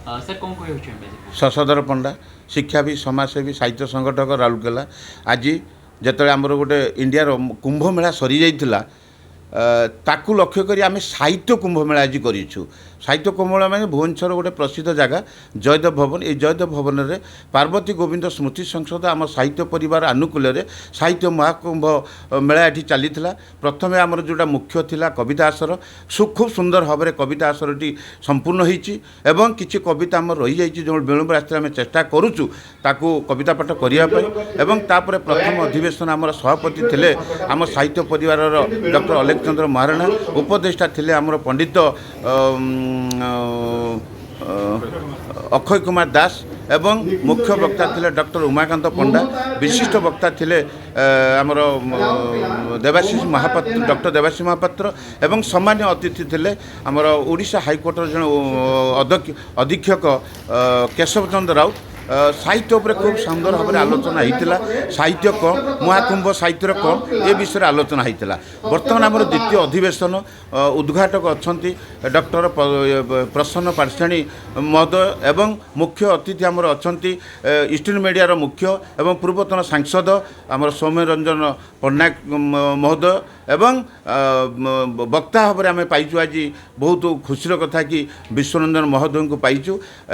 Sir, କ'ଣ କହିବାକୁ ଚାହିଁବେ ଆଜି? ଶଶଧର ପଣ୍ଡା, ଶିକ୍ଷାବିତ୍, ସମାଜସେବୀ, ସାହିତ୍ୟ ସଂଗଠକ, ରାଉରକେଲା। ଆଜି ଯେତେବେଳେ ଆମର ଗୋଟେ ଇଣ୍ଡିଆର କୁମ୍ଭମେଳା ସରିଯାଇଥିଲା, ତାକୁ ଲକ୍ଷ୍ୟ କରି ଆମେ ସାହିତ୍ୟ କୁମ୍ଭମେଳା ଆଜି କରିଛୁ। ସାହିତ୍ୟ କୁମ୍ଭମେଳା ମାନେ ଭୁବନେଶ୍ୱର ଗୋଟେ ପ୍ରସିଦ୍ଧ ଜାଗା ଜୟଦେବ ଭବନ। ଏଇ ଜୟଦେବ ଭବନରେ ପାର୍ବତୀ ଗୋବିନ୍ଦ ସ୍ମୃତି ସଂସଦ, ଆମ ସାହିତ୍ୟ ପରିବାର ଆନୁକୂଲ୍ୟରେ ସାହିତ୍ୟ ମହାକୁମ୍ଭ ମେଳା ଏଠି ଚାଲିଥିଲା। ପ୍ରଥମେ ଆମର ଯେଉଁଟା ମୁଖ୍ୟ ଥିଲା କବିତା ଆସର, ଖୁବ୍ ସୁନ୍ଦର ଭାବରେ କବିତା ଆସରଟି ସମ୍ପୂର୍ଣ୍ଣ ହୋଇଛି ଏବଂ କିଛି କବିତା ଆମର ରହିଯାଇଛି, ଯେଉଁ ବିଳମ୍ବ ରାସ୍ତାରେ ଆମେ ଚେଷ୍ଟା କରୁଛୁ ତାକୁ କବିତା ପାଠ କରିବା ପାଇଁ। ଏବଂ ତାପରେ ପ୍ରଥମ ଅଧିବେଶନ, ଆମର ସଭାପତି ଥିଲେ ଆମ ସାହିତ୍ୟ ପରିବାରର ଡକ୍ଟର ଅଲେଖ ଚନ୍ଦ୍ର ମହାରଣା, ଉପଦେଷ୍ଟା ଥିଲେ ଆମର ପଣ୍ଡିତ ଅକ୍ଷୟ କୁମାର ଦାସ ଏବଂ ମୁଖ୍ୟ ବକ୍ତା ଥିଲେ ଡକ୍ଟର ଉମାକାନ୍ତ ପଣ୍ଡା। ବିଶିଷ୍ଟ ବକ୍ତା ଥିଲେ ଆମର ଦେବାଶିଷ ମହାପାତ୍ର, ଡକ୍ଟର ଦେବାଶିଷ ମହାପାତ୍ର ଏବଂ ସମ୍ମାନୀୟ ଅତିଥି ଥିଲେ ଆମର ଓଡ଼ିଶା ହାଇକୋର୍ଟର ଜଣେ ଅଧୀକ୍ଷକ କେଶବ ଚନ୍ଦ୍ର ରାଉତ। ସାହିତ୍ୟ ଉପରେ ଖୁବ୍ ସୁନ୍ଦର ଭାବରେ ଆଲୋଚନା ହେଇଥିଲା। ସାହିତ୍ୟ କ'ଣ, ମହାକୁମ୍ଭ ସାହିତ୍ୟର କ'ଣ, ଏ ବିଷୟରେ ଆଲୋଚନା ହେଇଥିଲା। ବର୍ତ୍ତମାନ ଆମର ଦ୍ୱିତୀୟ ଅଧିବେଶନ, ଉଦ୍ଘାଟକ ଅଛନ୍ତି ଡକ୍ଟର ପ୍ରସନ୍ନ ପାଟଶାଣୀ ମହୋଦୟ ଏବଂ ମୁଖ୍ୟ ଅତିଥି ଆମର ଅଛନ୍ତି ଇଷ୍ଟର୍ଣ୍ଣ ମିଡ଼ିଆର ମୁଖ୍ୟ ଏବଂ ପୂର୍ବତନ ସାଂସଦ ଆମର ସୌମ୍ୟ ରଞ୍ଜନ ପଟ୍ଟନାୟକ ମହୋଦୟ ଏବଂ ବକ୍ତା ଭାବରେ ଆମେ ପାଇଛୁ ଆଜି, ବହୁତ ଖୁସିର କଥା କି ବିଶ୍ୱରଞ୍ଜନ ମହୋଦୟଙ୍କୁ ପାଇଛୁ।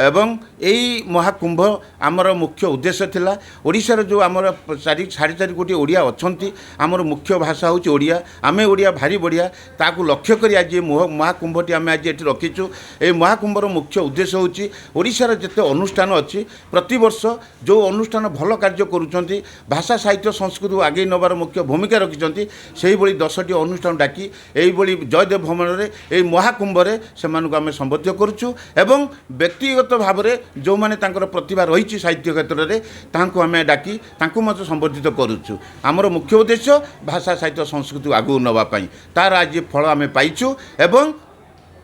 ଏବଂ ଏଇ ମହାକୁମ୍ଭ ଆମର ମୁଖ୍ୟ ଉଦ୍ଦେଶ୍ୟ ଥିଲା, ଓଡ଼ିଶାର ଯେଉଁ ଆମର 4.5 କୋଟି ଓଡ଼ିଆ ଅଛନ୍ତି, ଆମର ମୁଖ୍ୟ ଭାଷା ହେଉଛି ଓଡ଼ିଆ, ଆମେ ଓଡ଼ିଆ ଭାରି ବଢ଼ିଆ, ତାକୁ ଲକ୍ଷ୍ୟ କରି ଆଜି ଏ ମହାକୁମ୍ଭଟି ଆମେ ଆଜି ଏଠି ରଖିଛୁ। ଏହି ମହାକୁମ୍ଭର ମୁଖ୍ୟ ଉଦ୍ଦେଶ୍ୟ ହେଉଛି, ଓଡ଼ିଶାର ଯେତେ ଅନୁଷ୍ଠାନ ଅଛି, ପ୍ରତିବର୍ଷ ଯେଉଁ ଅନୁଷ୍ଠାନ ଭଲ କାର୍ଯ୍ୟ କରୁଛନ୍ତି, ଭାଷା ସାହିତ୍ୟ ସଂସ୍କୃତିକୁ ଆଗେଇ ନେବାର ମୁଖ୍ୟ ଭୂମିକା ରଖିଛନ୍ତି, ସେଇଭଳି 10ଟି ଅନୁଷ୍ଠାନ ଡାକି ଏଇଭଳି ଜୟଦେବ ଭବନରେ ଏଇ ମହାକୁମ୍ଭରେ ସେମାନଙ୍କୁ ଆମେ ସମ୍ବର୍ଦ୍ଧିତ କରୁଛୁ ଏବଂ ବ୍ୟକ୍ତିଗତ ଭାବରେ ଯେଉଁମାନେ ତାଙ୍କର ପ୍ରତିଭା ରହିଛି ସାହିତ୍ୟ କ୍ଷେତ୍ରରେ, ତାଙ୍କୁ ଆମେ ଡାକି ତାଙ୍କୁ ମଧ୍ୟ ସମ୍ବର୍ଦ୍ଧିତ କରୁଛୁ। ଆମର ମୁଖ୍ୟ ଉଦ୍ଦେଶ୍ୟ ଭାଷା ସାହିତ୍ୟ ସଂସ୍କୃତିକୁ ଆଗକୁ ନେବା ପାଇଁ, ତାର ଆଜି ଫଳ ଆମେ ପାଇଛୁ। ଏବଂ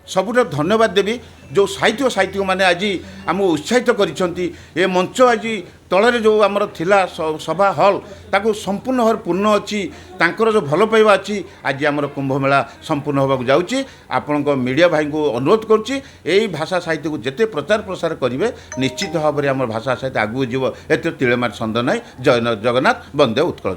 ସବୁଠାରୁ ଧନ୍ୟବାଦ ଦେବି ଯେଉଁ ସାହିତ୍ୟିକମାନେ ଆଜି ଆମକୁ ଉତ୍ସାହିତ କରିଛନ୍ତି। ଏ ମଞ୍ଚ ଆଜି ତଳରେ ଯେଉଁ ଆମର ଥିଲା ସଭା ହଲ୍, ତାକୁ ସମ୍ପୂର୍ଣ୍ଣ ଭାବରେ ପୂର୍ଣ୍ଣ ଅଛି। ତାଙ୍କର ଯେଉଁ ଭଲ ପାଇବା ଅଛି, ଆଜି ଆମର କୁମ୍ଭମେଳା ସମ୍ପୂର୍ଣ୍ଣ ହେବାକୁ ଯାଉଛି। ଆପଣଙ୍କ ମିଡ଼ିଆ ଭାଇଙ୍କୁ ଅନୁରୋଧ କରୁଛି, ଏଇ ଭାଷା ସାହିତ୍ୟକୁ ଯେତେ ପ୍ରଚାର ପ୍ରସାର କରିବେ, ନିଶ୍ଚିତ ଭାବରେ ଆମର ଭାଷା ସାହିତ୍ୟ ଆଗକୁ ଯିବ, ଏଥିରେ ତିଳେ ମାତ୍ର ସନ୍ଦେହ ନାହିଁ। ଜୟ ଜଗନ୍ନାଥ, ବନ୍ଦେ ଉତ୍କଳ।